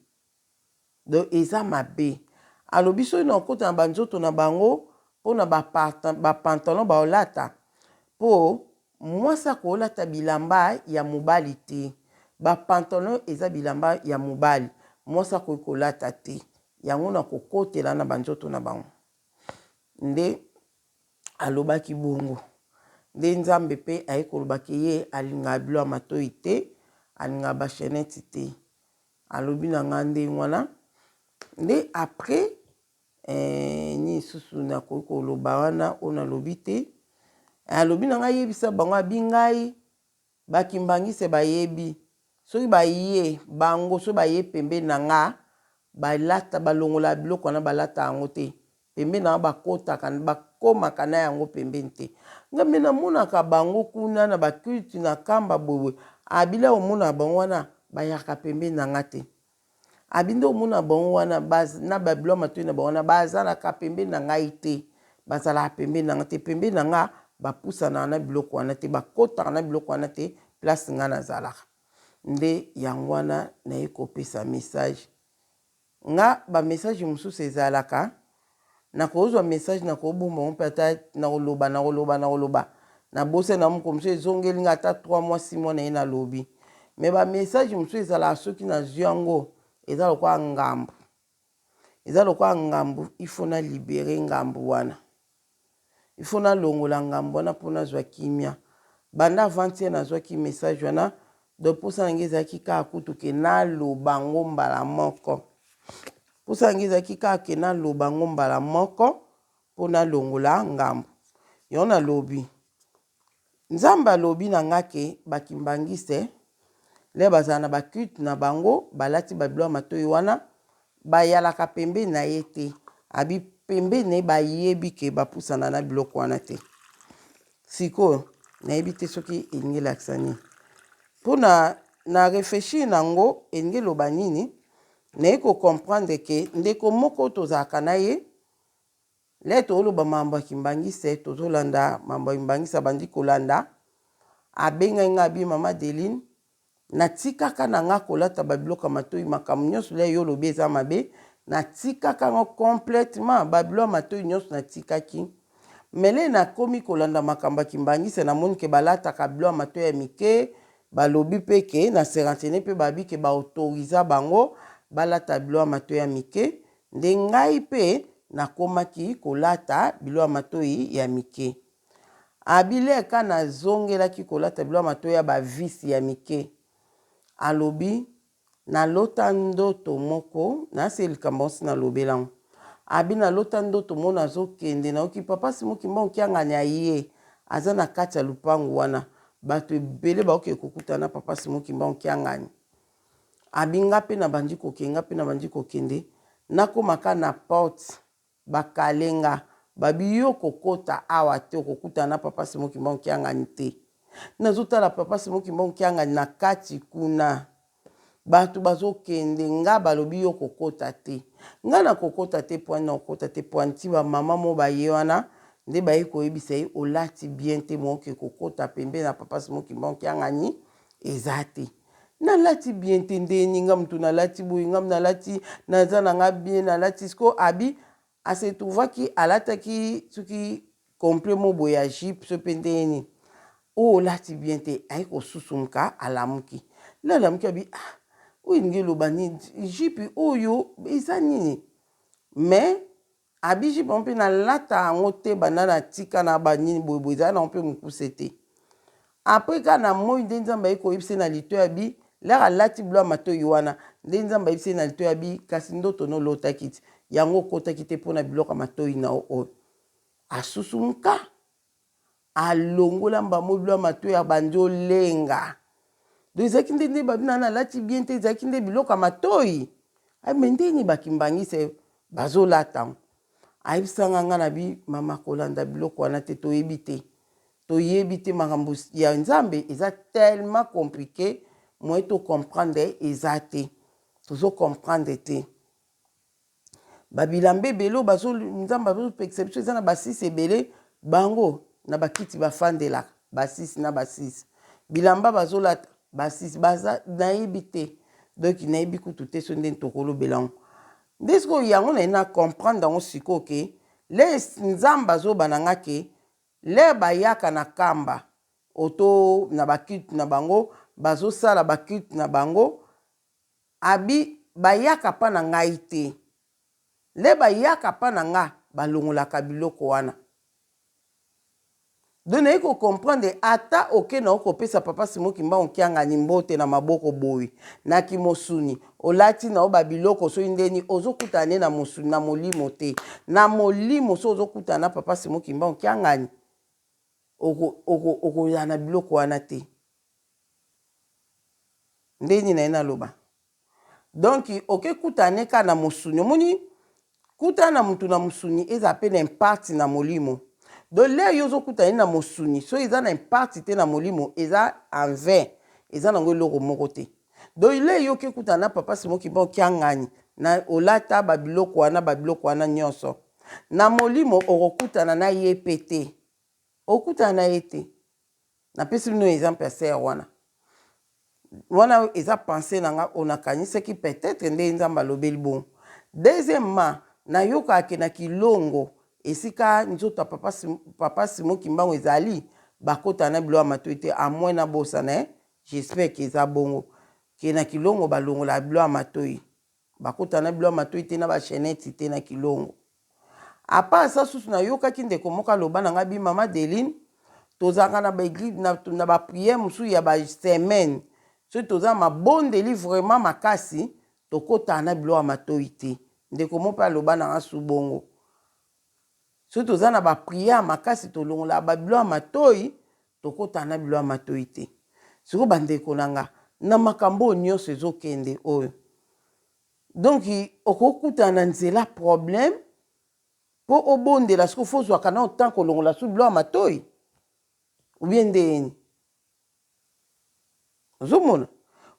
donc eza mabe alobi soki na okota na ba nzoto na bango pona ba pantalon baolata po mwasi akolata bilamba ya mobali te ba pantalon eza bilamba ya mobali mwasi akoki kolata te yango na kokotela na ba nzoto na bango nde Alobaki bongo. Nde Nzambe pe aye koloba ke ye alingaka bilo ya matoyi te, alingaka ba chainette te. Alobi na nga ndenge wana. Nde après, eh, nini susu nakoki koloba wana oyo nalobi te. Alobi na nga yebisa bango abi ngai Ba kimbanguiste bayebi soki baye bango soki baye pembeni na nga balata balongolaka biloko wana balata yango te pembeni na nga bakotaka bakomaka na yango pembeni te nga me namonaka bango kuna na ba culte na kamba boye abila omonaka bango wana bayaka pembeni na nga te Abi nde omona bango wana na ba biloko ya matoyi na bango wana bazalaka pembeni na ngai te bazalaka pembeni na ngai te pembeni na nga bapusanaka na biloko wana te bakotaka na biloko wana te place nga nazalaka nde yango wana naye kopesa message nga ba message mosusu ezalaka Nakozwa message nakobomba yango mpe ata nakoloba nakoloba nakoloba nabosani yango mokolo mosusu ezongeli nga ata 3 mois 6 mois naye nalobi mais ba message mosusu ezalaka soki nazwi yango eza lokola ngambo eza lokola ngambo il faut na libere ngambo wana il faut nalongola ngambo wana mpo nazwa kimia banda avant-hier nazwaki message wana donc mposa na ngai ezalaki kaka kutu ke naloba yango mbala moko Posa na ngai ezalaki kaka ke naloba yango mbala moko mpo nalongola ngambo. Yango nalobi. Nzambe alobi na nga ke ba kimbanguiste lè bazala na ba culte na bango balati ba biloko ya matoyi wana bayalaka pembeni na ye te abi pembeni na ye bayebi ke bapusana na biloko wana te sikoyo nayebi te soki elingi elakisa nini mpo na na reflechir na ngo elingi eloba nini naye ko comprendre ke ndeko moko tozalaka na ye Lè toloba mambo ya kimbanguiste tozolanda mambo ya kimbanguiste abandi kolanda abengaki nga abi mama Adeline natikaka na nga kolata ba biloko ya matoyi makambo nyonso lè yo olobi eza mabe natikaka yango complètement ba biloko ya matoyi nyonso natikaki mais lè nakomi kolanda makambo ya kimbanguiste namoni ke balataka biloko ya matoyi ya mike balobi pe ke na se renseigner pe babi ke ba autorisa bango balata biloko ya matoyi ya mike Nde ngai mpe nakomaki kolata biloko ya matoyi ya mike. Abileka nazongelaki kolata biloko ya matoyi ya ba vis ya mike. Alobi, Nalota ndoto moko, nasi likambo yango si nalobela yango. Abi nalota ndoto moko nazokende, nayoki papa Simon Kimbangu Kiangani aye, aza na kati ya lupangu wana. Bato ebele bakokende kokutana na papa Simon Kimbangu Kiangani. Abi nga pe na bandi kokende nga pe na bandi kokende nakoma ka na porte ba kale nga babi yo okokota awa te okokutana na papa Simon kimbangu kiangani te nazo tala papa Simon kimbangu kiangani na kati kuna batu bazo kende nga balobi yo okokota te nga nakokota te poani nakokota te poani ti ba mama moko baye wana nde baye koyebisa ye olati bien te moke kokota pembeni na papa Simon kimbangu kiangani eza te Nalati bien te ndeni nga mutu nalati boye nga nalati naza na nga bien nalati sikoyo abi a se trouvaki alataki soki complet moko boye ya jupe soki pe ndenge nini oyo olati bien te aye kosusumuka alamuki nde alamuki abi ah oyo elingi eloba nini jupe oyo eza nini mais Abi jupe yango pe na lata yango te banda na tika na ba nini boye boye ezalaki nango pe mukuse te. Après kaka na moyi nde nzambe aye koyebisa ye na litoyi abi lere alati biloko ya matoyi wana nde nzambe ayebisi ye na litoyi abi kasi ndoto no olotaki ti yango okotaki te pona biloko ya matoyi na yo oyo. Asusumuka Alongola mbamo bilo ya matoyi abandi olenga. Donc ezalaki nde nde babi nana alati bien te ezalaki nde biloko ya matoyi. Ay mais nde nini ba kimbanguiste bazolata yango. Ayebisa nga nga na bi mama kolanda biloko wana te toyebi te. Toyebi te makambo ya Nzambe eza tellement complique moyen to comprendre eza te. Tozo comprendre te. Ba bilamba ebele oyo bazo nzambe azo pekisa biso eza na ba sisi ebele bango na ba kiti ba fandelaka ba sisi na ba sisi bilamba bazo lata ba sisi baza nayebi te donc nayebi kutu te soki ndenge tokolobela yango nde sikoyo yango naye na comprendre yango sikoyo ke le nzambe azoba na nga ke le bayaka na kamba oto na ba culte na bango bazosala ba culte na bango Abi bayaka pa na ngai te. Le bayaka pa na nga balongolaka biloko wana. Donc naye ko comprendre ata oke na yo kopesa papa Simon Kimbangu Kiangani mbote na maboko boye na kimosuni olati na yo ba biloko soki nde nini ozo kutana ne na mosuni na molimo te. Na molimo soki ozo kutana na papa Simon Kimbangu Kiangani oko oko okozala na biloko wana te. Nde nini naye naloba? Donc oke kutana ne kaka na mosuni omoni kutana na mutu na mosuni ezala pe na impact na molimo donc lere yo ozokutana ye na mosuni soki eza na impact te na molimo eza en vain eza nango eloko moko te donc lere yo oke kutana na papa Simon Kimbangu Kiangani na olata ba biloko wana ba biloko wana nyonso na molimo okokutana na ye pe te okutana na ye te Napesi bino exemple ya sœur wana. Wana eza pensee na nga oyo nakanisaki peut-etre nde Nzambe alobeli bongo. Deuxièmement, nayokaka ke na Kilongo esika nzoto ya papa, papa Simon Kimbangu ezali, bakotaka na biloko ya matoyi te, à moins nabosana hein, j'espère que eza bongo, ke na Kilongo balongolaka biloko ya matoyi. Bakotaka na biloko ya matoyi te na ba chainette te na Kilongo. A part ça susu nayokaki ndeko moko aloba na ngai bi mama Adeline tozalaka na ba eglise na, na ba prière mosusu ya ba semaine soki toza mabondeli vraiment makasi tokotaka na biloko ya matoyi te. Ndeko moko pe aloba na ngai su bongo soki toza na ba prière makasi tolongolaka ba biloko ya matoyi. Tokotaka na bilo ya matoyi te. Sikoyo ba ndeko na nga, na makambo oyo nionso ezo kende oyo, donc oko kutana na nzela problème po obondela sikoyo faut ozwaka nao temps kolongola su bilo ya matoyi? Ou bien ndenge nini? Ozo mona?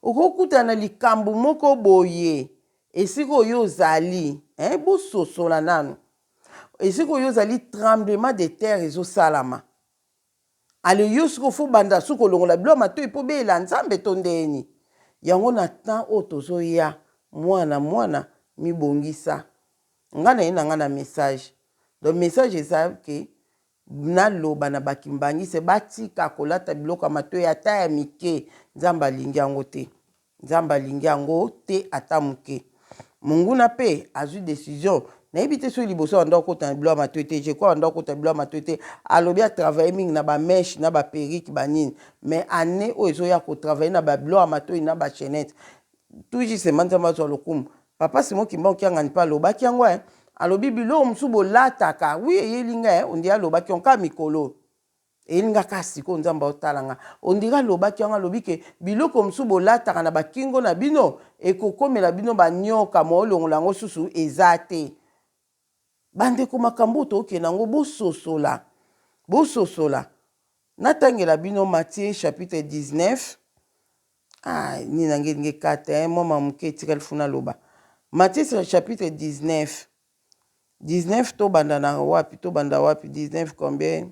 Okoki kokutana na likambo moko boye esika oyo ozali, hein, bososola nanu. Esika oyo ozali tremblement de terre ezosalama. Ale yo sikoyo faut banda su kolongola biloko ya matoyi po obeyela Nzambe to ndenge nini? Yango na temps oyo tozoya mwana mwana mibongisa. Nga naye na nga na message. Donc message eza ke Naloba na ba kimbanguiste batika kolata biloko ya matoyi ata ya mike nzambe alingi yango te nzambe alingi yango te ata muke monguna pe azui decision nayebi te soki liboso abanda kokota na biloko ya matoyi te je crois abanda kokota biloko ya matoyi te alobi a travaille mingi na ba meche na ba perruque ba nini mais annee oyo ezoya ko travaille na ba biloko ya matoyi na ba chainette Tout justement Nzambe azwa lokumu. Papa Simon Kimbangu Kiangani pe alobaki yango eh. Alobi biloko mosusu bolataka. Oui eyeli nga eh, on dirait alobaki yango kaka mikolo oyo. Eyeli nga kaka sikoyo Nzambe aotala nga. On dirait alobaki yango alobi ke biloko mosusu bolataka na ba kingo na bino ekokomela bino ba nioka moyen olongola yango susu eza te. Ba ndeko makambo oyo tokende yango bososola. Bososola. Natangela bino Matthieu chapitre 19 Ah, nini na nge elingi ekata eh, mwa ma moke etikali funa loba. Matthieu chapitre 19. 19 tobanda na wapi? Tobanda wapi? 19 combien?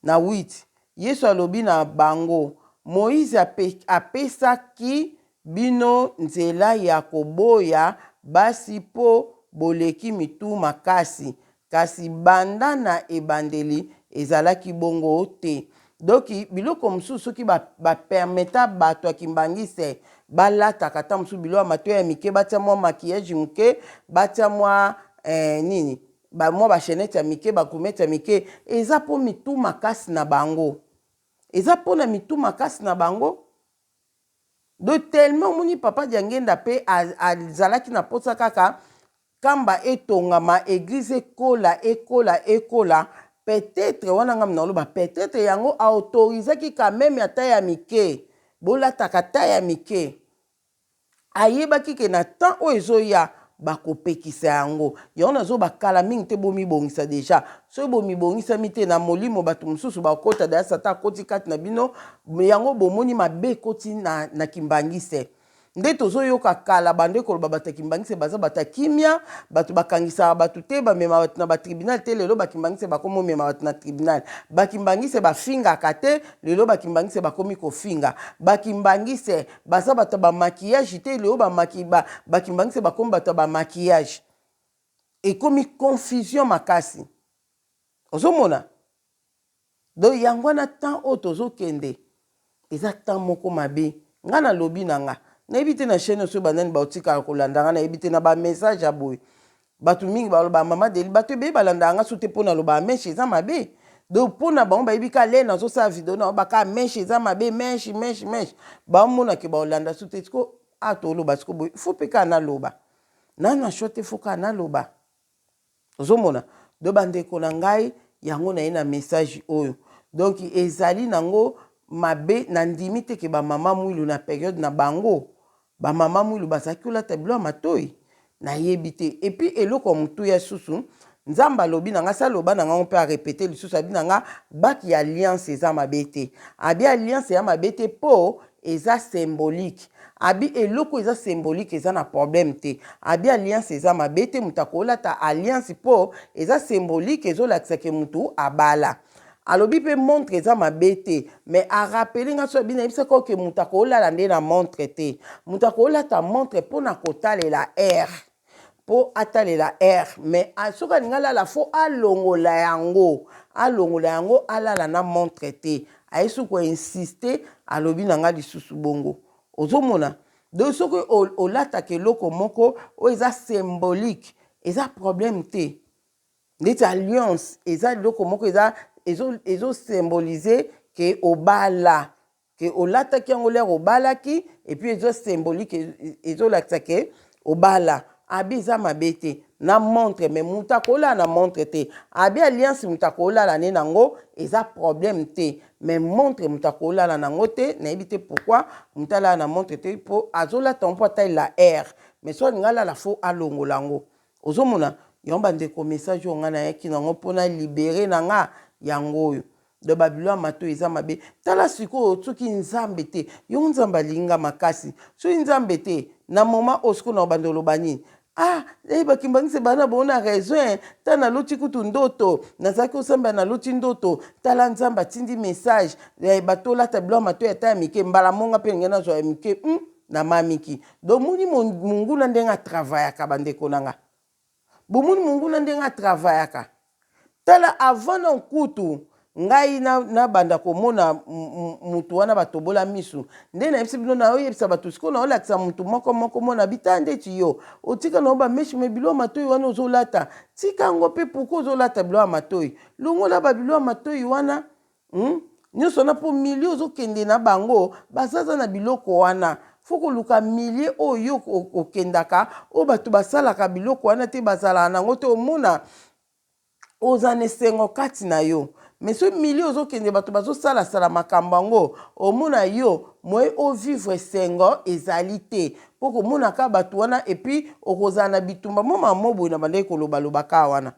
Na 8. Yesu alobi na bango, Moïse ape, apesaki bino nzela ya koboya basi mpo boleki mitu makasi. Kasi banda na ebandeli ezalaki bongo te. Donc biloko mosusu soki ba ba permetta bato ya kimbanguiste balataka ata mosusu biloko ya matoyi ya mike batia mwa maquillage moke batia mwa eh, nini ba mwa ba chainette ya mike ba gourmette ya mike eza mpo mitu makasi na bango eza mpo na mitu makasi na bango. Donc tellement omoni papa Diangenda pe azalaki na posa kaka kamba etongama eglise ekola ekola ekola peut etre wana nga naloba peut etre yango a autorisaki quand meme ata ya mike bolataka ata ya mike ayebaki ke na temps oyo ezoya bakopekisa yango yango nazoba kala mingi te bomibongisa deja soki bomibongisami te na molimo bato mosusu bakota deja satan akoti kati na bino yango bomoni mabe ekoti na, na kimbangiste nde tozoyoka kala bande koloba bato ya kimbangiste baza bato ya kimia bato bakangisaka bato te bamema bato na batribunal te lelo bakimbangiste bakomi omema bato na tribunal bakimbangiste bafingaka te lelo bakimbangiste bakomi kofinga bakimbangiste Baza bato ya ba maquillage te lelo ba maki ba ba kimbanguiste bakomi bato ya ba maquillage ekomi confusion makasi ozomona donc yango wana temps oyo tozokende eza temps moko mabe nga nalobi na nga nayebi te na chaîne oyo soki banani baotikala kolanda nga nayebi te na ba message ya boye Batu mingi baloba mama Deli batu ebele balandaka nga su te pona loba mèche eza mabe donc pona bango bayebi ka le nazo sala video na ba ka mèche eza mabe mèche mèche mèche ba mona ke ba landa su te siko a to loba siko boye faut pe ka na loba na na choix te faut ka na loba ozo mona donc ba ndeko na ngai yango na ye na message oyo donc ezali nango mabe na ndimi te ke ba mama mwilu na periode na bango Ba mama mwilu bazalaki kolata bilo ya matoyi? Nayebi te. Et puis eloko ya motuya susu, Nzambe alobi na nga, asi aloba na nga yango pe a repeter lisusu, alobi na nga bague ya alliance eza mabe te. Abi alliance eya mabe te po eza symbolique. Abi eloko eza symbolique eza na problème te. Abi alliance eza mabe te, mutu akolata alliance po eza symbolique ezolakisa ke mutu abala. Alobi pe montre eza mabe te mais a rappeler nga soki abi nayebisaka yo ke mutu akolala nde na montre te mutu akolata montre pona kotalela heure po atalela heure mais soki alingi alala faut alongola yango alongola yango alala na montre te aye su ko insister alobi na nga lisusu bongo ozomona donc soki olataka eloko moko oyo eza symbolique eza problème te Ndeti alliance eza eloko moko eza ezo ezo symboliser que obala que olataki yango lere obalaki et puis ezo symbolique ezo lakisa que obala. Abi eza mabe te na montre, mais mutu akolala na montre te. Abi alliance mutu akolala ne nango eza problème te, mais montre mutu akolala nango te. Nayebi te pourquoi mutu alala na montre te, po azolata ngo mpo atalela heure, mais so alingi alala, faut alongola yango. Ozomona yango, bandeko, message oyo ngai nayaki nango mpona libérer na nga yango oyo. Donc babilo ya matoi eza mabe. Tala sikoyo, soki Nzambe te, yo Nzambe alingi makasi, soki Nzambe te, na moment oyo sikoyo na banda oloba nini? Ah, bakimbangisi bana bango na raison. Ta naloti kutu ndoto, nazalaki kosambela, naloti ndoto, tala Nzambe atindi message, batolata bilo ya matoi ata ya mike. Mbala monga mpe ndenge nazwa ya mike, na mamiki. Donc moni monguna ndenge atravaillaka, bandeko na nga, bomoni monguna ndenge atravaillaka. Tala, avant na nkutu ngai nabanda komona mutu wana batobola misu, nde nayebisi bino, naoyebisa bato sikoyo, naolakisa mutu moko moko, mona bita ndeti yo otika na bamèches, mais bilo ya matoi wana ozolata, tika yango. Mpe pourquoi ozolata bilo ya matoi? Longola babilo ya matoi wana, Nyonso wana mpo milieu ozokende na bango bazaza na biloko wana. Faut koluka milieu oyo okendaka, oyo bato basalaka biloko wana te, bazalaka nango te. Omona oza na esengo kati na yo. Mais so milieu ozokende, bato bazosalasala makambo yango, omona yo moye ovivre esengo ezali te, mpo komonaka bato wana. Et puis okozala na bitumba mo mamo boye na bandaki kolobaloba ka wana.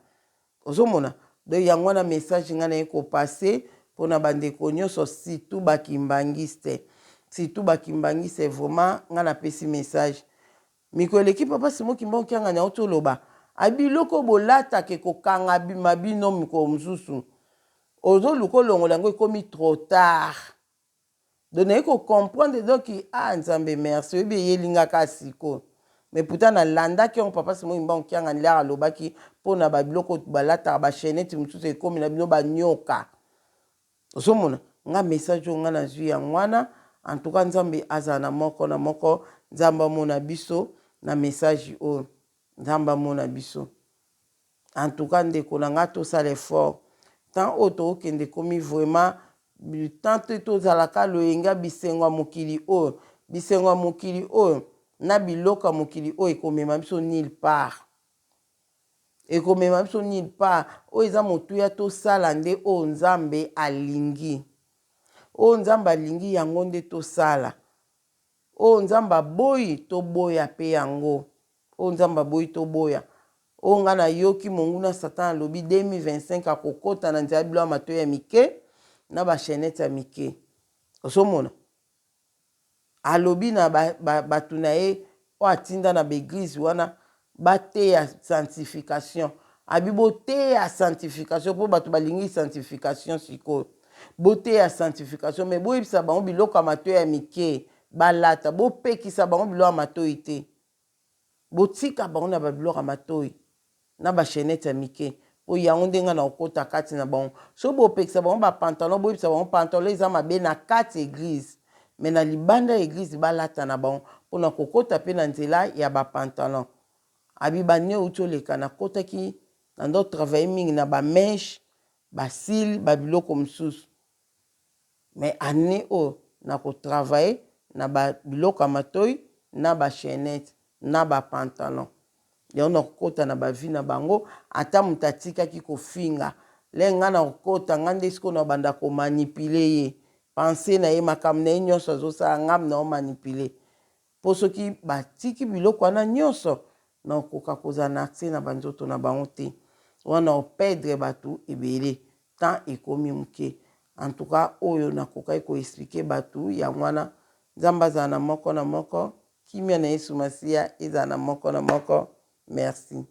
Ozomona, donc yango wana message ngai naye kopasser mpona bandeko nyonso, surtout bakimbangiste, surtout bakimbangiste. Vraiment ngai napesi message. Mikolo eleki, papa Simo Kimbangu Kiangani auti oloba, abiloko bolataka ekokanga bima bino. Mikolo mosusu ozoluka olongola yango, ekomi trop tard. Donc naye kocomprendre. Donc ah, Nzambe merci, oyebi eyelingaka sikoyo. Mais pourtant nalandaki yango, papa Simo Kimbangu Kiangani lere alobaki mpona babiloko balataka, bachaînettes mosusu ekomi na bino banyoka. Ozomona nga message oyo nga nazwi yango wana. En tout cas, Nzambe azala na moko na moko. Nzambe amona biso na message oyo, Nzambe amona biso. En tout cas, ndeko na nga, tosala effort. Temps oyo tookende ekomi vraiment temps te tozalaka loyenga. Bisengo ya mokili oyo, bisengo ya mokili oyo na biloko ya mokili oyo ekomema biso nulle part, ekomema biso nulle part. Oyo eza motuya, tosala nde oyo Nzambe alingi. Oyo Nzambe alingi, yango nde tosala. Oyo Nzambe aboyi, toboya mpe yango. Oyo Nzambe aboyi, toboya. Oyo ngai nayoki monguna Satan alobi, 2025 akokɔta na nzela bilo ya matoi ya mike na bachaînettes ya mike. Ozomona, alobi na bato ba, ba na ye oyo atinda na baéglise wana, bateya sanctification. Abi boteya sanctification mpo bato balingi sanctification. Sikoyo boteya sanctification, mais boyebisa bango biloko ya matoi ya mike balata, bopekisa bango biloko ya matoi te. Botika bango na babiloko ya matoi na bachaînettes ya mike, mpo yango ndenge na kokota kati na bango. So bopekisa bango bapantalon, boyebisa bango pantalon eza mabe na kati église, mais na libanda ya église balata na bango, mpona kokota mpe na nzela ya bapantalon. Abi bane outi oleka, nakotaki na ndo travaille mingi na bamèches, bacils, babiloko mosusu, mais année oyo nakotravaille na babiloko ya matoi na bachaînettes na bapantalon. Yango nakokɔta na bavie na bango. Ata moto atikaki kofinga le, ngai nakokɔta, ngai nde sikoyo na banda komanipuler ye, pensée na ye, makambo na ye nyonso azosala, ngai na omanipuler. Mpo soki batiki biloko wana nyonso, nakokoka kozala na accès na banzoto na bango te. Wana operdre bato ebele, temps ekomi moke. En tout cas, oyo nakokaki koexpliquer bato yango wana. Nzambe azala na moko na moko. Kimia na Yesu Masiya ezala na moko na moko. Merci.